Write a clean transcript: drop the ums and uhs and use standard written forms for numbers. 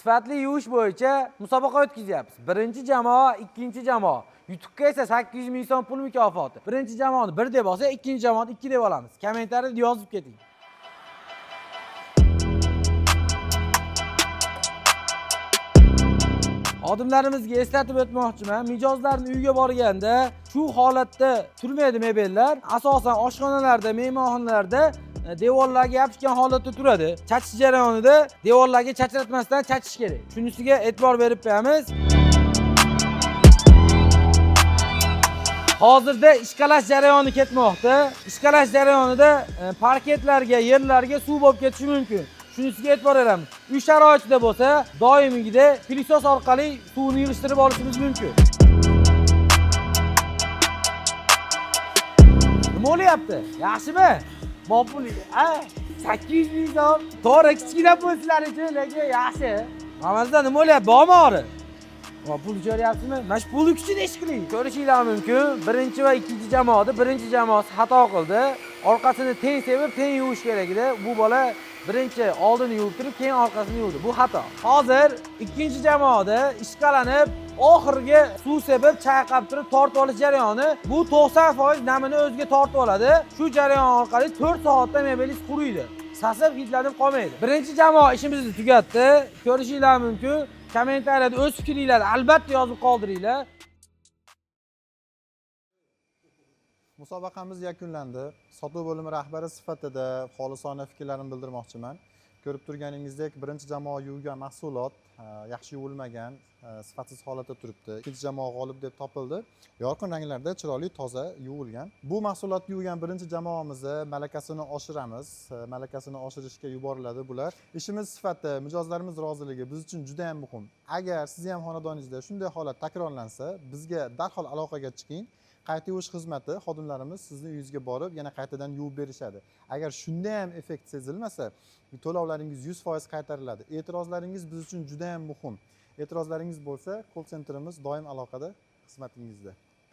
Sifatli yuvish bo'yicha musobaqa o'tkazyapmiz. Birinchi jamoa, ikkinchi jamoa. Yutuqqa esa 800 ming so'm pul mukofoti. Birinchi jamoani 1 deb olsa, ikkinchi jamoani 2 deb olamiz. Kommentariyada yozib keting. Xodimlarimizga eslatib o'tmoqchiman, mijozlarni uyga borganda shu holatda turmaydi mebellar. Asosan oshxonalarda, mehmonxonalarda devorlarga yopishgan holatda turadi. Chachish jarayonida devorlarga chachratmasdan chachish kerak. Shunisiga e'tibor berib qo'yamiz. Hozirda ishqalash jarayoni ketmoqda. Ishqalash jarayonida parketlarga, yerlarga suv bo'lib ketishi mumkin. Shunisiga e'tibor beramiz. Uy sharoitida bo'lsa, doimgidek пылесос orqali suvni yig'ishtirib olishimiz mumkin. Nima bo'lyapti? Yaxshimi? Mopul, a, 800 ming so'm. To'g'ri, kichkina pul sizlar uchun, lekin yaxshi. Mamazda nima bo'lyapti? Bormi og'riq? Va pul ko'ryapsizmi? Mana shu pulni kuchini ish qiling. Ko'rishinglar mumkin. Birinchi va ikkinchi jamoada birinchi jamoasi xato qildi. Orqasini teng sevib, teng yuvish kerak edi. Bu bola birinchi oldini yuvib turib, keyin orqasini yuvdi. Bu xato. Hozir ikkinchi jamoada ishqalanib, oxirgi suv sepib, chayqab turib tortib olish jarayoni bu 90% namini o'ziga tortib oladi. Shu jarayon orqali 4 soatda mebelingiz quriydi. Sasib hidlanib qolmaydi. Birinchi jamoa ishimizni tugatdi. Ko'rishinglar mumkin. Kommentariyada o'z fikringlarni albatta yozib qoldiringlar. Musobaqamiz yakunlandi. Sotuv bo'limi rahbari sifatida xolisona fikrlarimni bildirmoqchiman. Ko'rib turganingizdek, birinchi jamoa yuvgan mahsulot yaxshi yuvilmagan, sifatsiz holatda turibdi. Ikkinchi jamoa g'olib deb topildi. Yorqin ranglarda chiroyli, toza yuvilgan. Bu mahsulotni yuvgan birinchi jamoamizni malakasini oshiramiz. Malakasini oshirishga yuboriladi bular. Ishimiz sifati, mijozlarimiz roziligi biz uchun juda ham muhim. Agar sizni ham xonadoningizda shunday holat takrorlansa, bizga darhol aloqaga chiqing. Qayta yuvish xizmati xodimlarimiz sizni uyingizga borib, yana qaytadan yuvib berishadi. Agar shunda ham effekt sezilmasa, to'lovlaringiz 100% qaytariladi. E'tirozlaringiz biz uchun juda ham muhim. E'tirozlaringiz bo'lsa, call centerimiz doim aloqada, xizmatingizda.